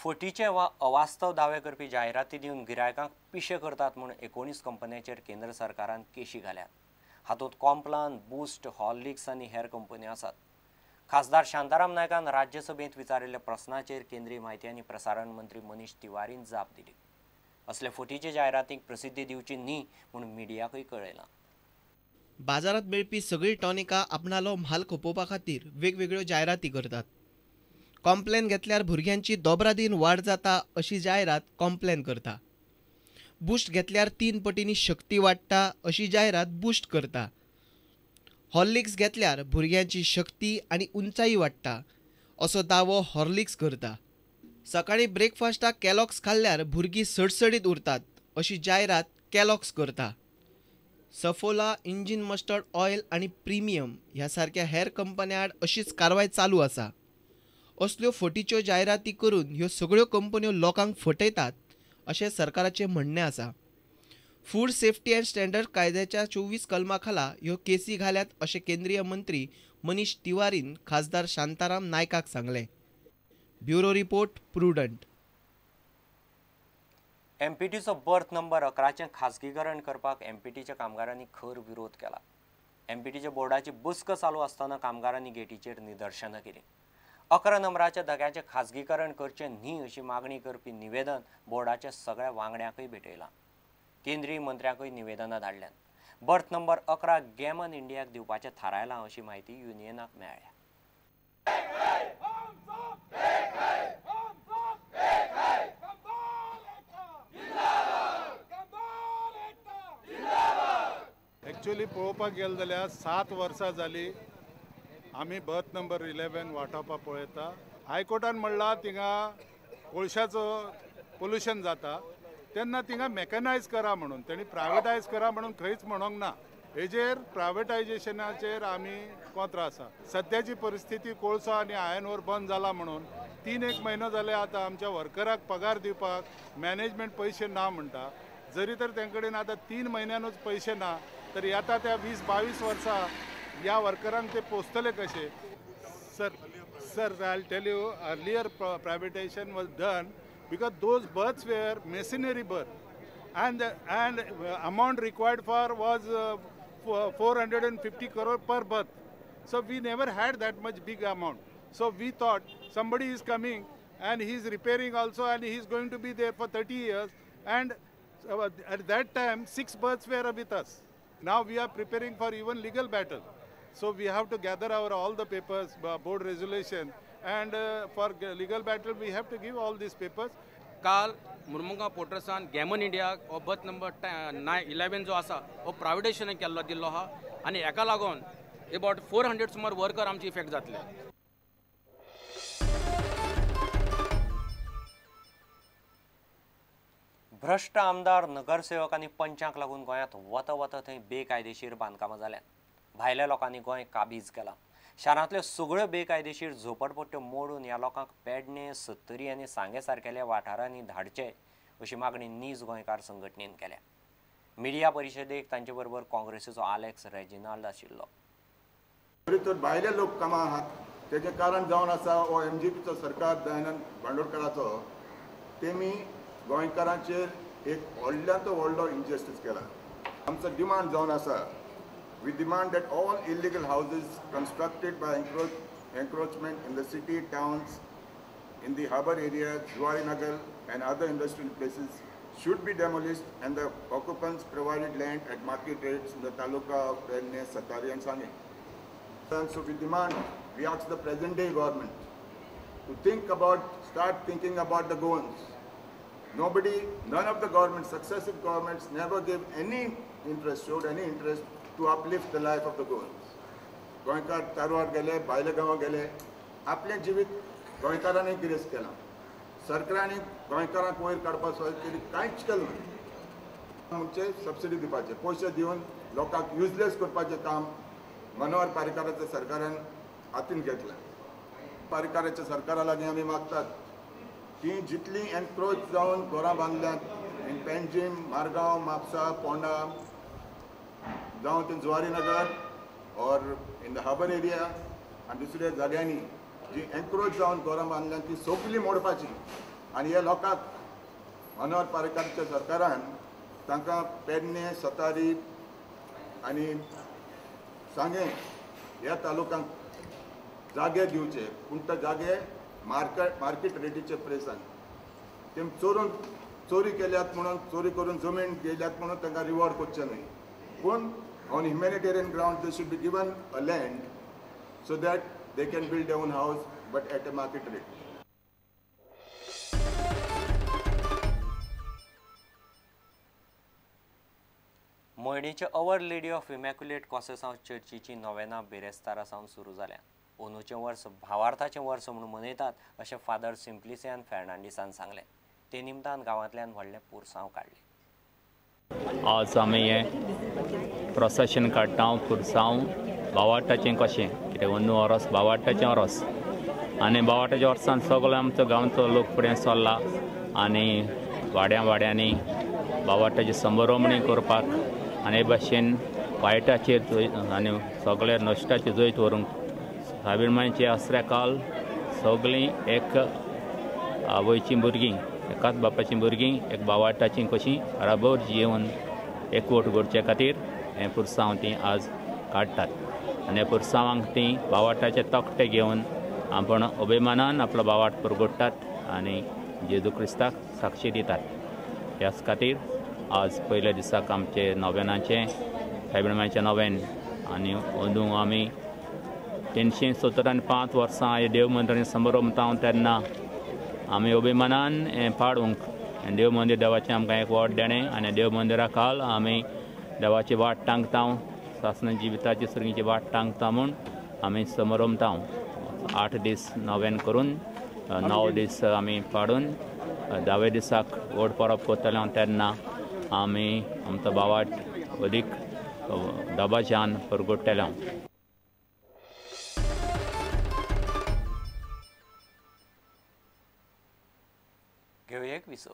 फटीचे वा अवास्तव दावे करपी जायराती दिवन गिरायकांक पिशे करतात म्हूण 19 कंपन्यांचेर केंद्र सरकारान केशी घाल्यात. हातूंत कॉम्प्लान, बूस्ट, हॉर्लिक्स आनी हेर कंपन्यो आसात. खासदार शांताराम नायकान राज्यसभेंत विचारिल्ल्या प्रस्नाचेर केंद्रीय म्हायती आनी प्रसारण मंत्री मनीष तिवारीन जाप दिली. असले फटीचे जायरातींक प्रसिद्धी दिवची न्ही म्हूण मिडियाकूय कळयलां. बाजारात मेळपी सगळीं टॉनिकां आपणालो म्हाल खपोवपा खातीर वेगवेगळ्यो जायराती करतात. कॉम्प्लेन घेतल्यार भुरग्यांची दोबरादीन वाड जाता अशी जायरात कॉम्प्लेन करता. बूस्ट घेतल्यार 3 पटींनी शक्ती वाडटा अशी जायरात बूस्ट करता. हॉर्लिक्स घेतल्यार भुरग्यांची शक्ती आनी उंचाई वाडटा असो दावो हॉर्लिक्स करता. सकाळीं ब्रेकफास्टाक कॅलॉग्स खाल्ल्यार भुरगीं सडसडीत उरतात अशी जायरात कॅलॉग्स करता. सफोला, इंजिन मस्टर्ड ऑयल आनी प्रिमियम ह्या सारक्या हेर कंपन्यां आड अशीच कारवाय चालू आसा. असल्यो फटीच्यो जायराती करून ह्यो सगळ्यो कंपन्यो लोकांक फटयतात अशें सरकाराचें म्हणणें आसा. फूड सेफ्टी अँड स्टँडर्ड कायद्याच्या 24 कलमा खाला ह्यो केसी घाल्यात अशें केंद्रीय मंत्री मनीष तिवारीन खासदार शांताराम नायकाक सांगलें. Bureau report, Prudent. एमपीटीचो बर्थ नंबर 11चें खाजगीकरण करपाक एमपीटीच्या कामगारांनी खर विरोध केला. एमपीटीच्या बोर्डाची बसका चालू आसतना कामगारांनी गेटीचेर निदर्शनां केलीं. 11 नंबराच्या धग्याचें खाजगीकरण करचें न्ही अशी मागणी करपी निवेदन बोर्डाच्या सगळ्या वांगड्यांकूय भेटयलां. केंद्रीय मंत्र्यांकूय निवेदनां धाडल्यात. बर्थ नंबर 11 गॅमन इंडियाक दिवपाचें थारायलां अशी म्हायती युनियनाक मेळ्ळ्या. एक्चुअली पळोवपाक गेले जाल्यार 7 वर्सां जाली आमी बर्थ नंबर 11 वाटावपाक पळयता. हायकोर्टान म्हणलां थिंगा कोळशाचो पोल्युशन जाता तेन्ना थिंगा मॅकनायज करा म्हणून, तेणी प्रायवेटायज करा म्हणून खंयच म्हणोंक ना. हेजेर प्रायवेटायजेशनाचेर आमी कोंत्र आसा. सद्याची परिस्थिती कोळसो आनी आयर्न ओर बंद जाला म्हणून 3-1 म्हयनो जाले आतां आमच्या वर्कराक पगार दिवपाक मॅनेजमेंट पयशे ना म्हणटा. जरी तर तें कडेन आतां 3 म्हयन्यानूच पयशे ना तर येता त्या 20-22 वर्सां ह्या वर्करांक ते पोसतले कशे? Sir, I will tell you, earlier privatisation was done because those berths were masonry berth and amount required for was 450 crore per berth. So we never had that much big amount. So we thought somebody is coming and he is repairing also and he is going to be there for 30 years. And at that time 6 berths were with us. Now we are preparing for even legal battle. So we have to gather our all the papers, board resolution, and for legal battle we have to give all these papers. काल Mormugao पोर्टसान Gammon इंडियाक हो birth number 11 जो आसा हो प्रायवेटायजेशन केल्लो दिल्लो आहा आनी हेका लागून एबावट 400 सुमार वर्कर आमचे इफेक्ट जातले. भ्रश्ट आमदार, नगरसेवक आनी पंचांक लागून गोंयांत वता वता थंय बेकायदेशीर बांदकामां जाल्यात. भायल्या लोकांनी गोंय काबीज केलां. शारांतल्यो सगळ्यो बेकायदेशीर झोपडपट्ट्यो मोडून ह्या लोकांक पेडणे, सत्तरी आनी सांगे सारकेल्या वाठारांनी धाडचे अशी मागणी नीज गोंयकार संघटनेन केल्या. मिडिया परिशदेक तांचे बरोबर काँग्रेसीचो आलेक्स रेजिनाल्ड आशिल्लो. तर भायले लोक कामां आहात तेजें कारण जावन आसा हो एमजीपीचो सरकार दयानंद बांदोडकराचो. तेमी गोंयकारांचेर एक व्हडल्यांत व्हडलो इनजस्टीस केला. आमचो डिमांड जावन आसा, we demand that all illegal houses constructed by encroachment in the city, towns, in the harbour area, Zuarinagar and other industrial places should be demolished and the occupants provided land at market rates in the taluka of Pernem, Sattari and Sange. And so we demand, we ask the present day government to think about, start thinking about the Goans. Nobody, none of the governments, successive governments never gave any interest, showed any interest to uplift the life of the Goans. गोंयकार तारवार गेले, भायल्या गांवां गेले, आपलें जिवीत गोंयकारांनी गिरेस्त केलां. सरकारांनी गोंयकारांक वयर काडपाक सोय केली, कांयच केलें ना. म्हणजे सबसिडी दिवपाचे, पयशे दिवन लोकांक युजलेस करपाचें काम मनोहर पर्रीकाराच्या सरकारान हातीन घेतलें. पर्रीकाराच्या सरकारा लागीं आमी मागतात की जितलीं एनक्रोच जावन घरां बांदल्यांत इन पेंजीम, मारगांव, म्हापसा, पोंडा, जावं तें Zuarinagar or in the harbour area आनी दुसऱ्या जाग्यांनी जी एनक्रोच जावन घरां बांदल्यांत ती सगळीं मोडपाची. आनी ह्या लोकांक मनोहर पर्रीकराच्या सरकारान तांकां पेडणे, सतारी आनी सांगें ह्या तालुक्यांक जागे दिवचे, पूण ते जागे मार्केट रेटीचे प्रेसान ते चोरून चोरी केल्यात म्हणून, चोरी करून जमीन गेल्यात म्हणून तांकां रिवॉर्ड करचें न्हय, पूण on humanitarian ground they should be given a land so that they can build their own house but at a market rate. मोयणीचे our lady of immaculate Concepcion चर्चीची नोवेना बिरेस्तारा सावन सुरू जाल्या. अंदूचें वर्स भावार्थाचें वर्स म्हणून मनयतात अशें फादर सिम्प्लिसियान फेर्नांडीसान सांगलें. ते निमतान गांवांतल्यान व्हडलें पुरसांव काडलें. आज आमी हें प्रोसेशन काडटा पुरसांव बावाटाचें कशें कितें अंदू वर्स बावाटाचें वर्स आनी बावाटाच्या वर्सान सगळो आमचो गांवचो लोक फुडें सरला आनी वाड्या वाड्यांनी बावाटाची संभ्रमणी करपाक आनी हे भाशेन वायटाचेर आनी सगळे नश्टाचेर जैत व्हरूंक साबिरमांयचे आसऱ्या काल सगळीं एक आवयचीं भुरगीं, एकाच बापाचीं भुरगीं एक बावाटाचीं कशीं बराबर जियेवन एकवट करचे खातीर हें पुरसांव तीं आज काडटात आनी ह्या पुरसांवांक तीं बावाटाचे तकटे घेवन आपूण अभिमानान आपलो बावाट परगोडटात आनी जेजू क्रिस्ताक साक्षी दितात. ह्याच खातीर आज पयल्या दिसाक आमचे नोवेनाचें सायबीण नोवेन आनी अंदू आमी 375 वर्सां हे देव मंदिरान संभ्रमता तेन्ना आमी अभिमानान हें पाडूंक देव मंदीर देवाचें आमकां एक व्हड देणें आनी देव मंदिरा काल आमी देवाची वाट टांगता, सासणा जिविताची सर्गीची वाट टांगता म्हूण आमी समरमता. 8 दीस नोवेन करून 9 दीस आमी पाडून 10व्या दिसाक व्हड परब करतले तेन्ना आमी आमचो बावाट अदीक दबाज्यान परगोडटले. घेवया एक विसव.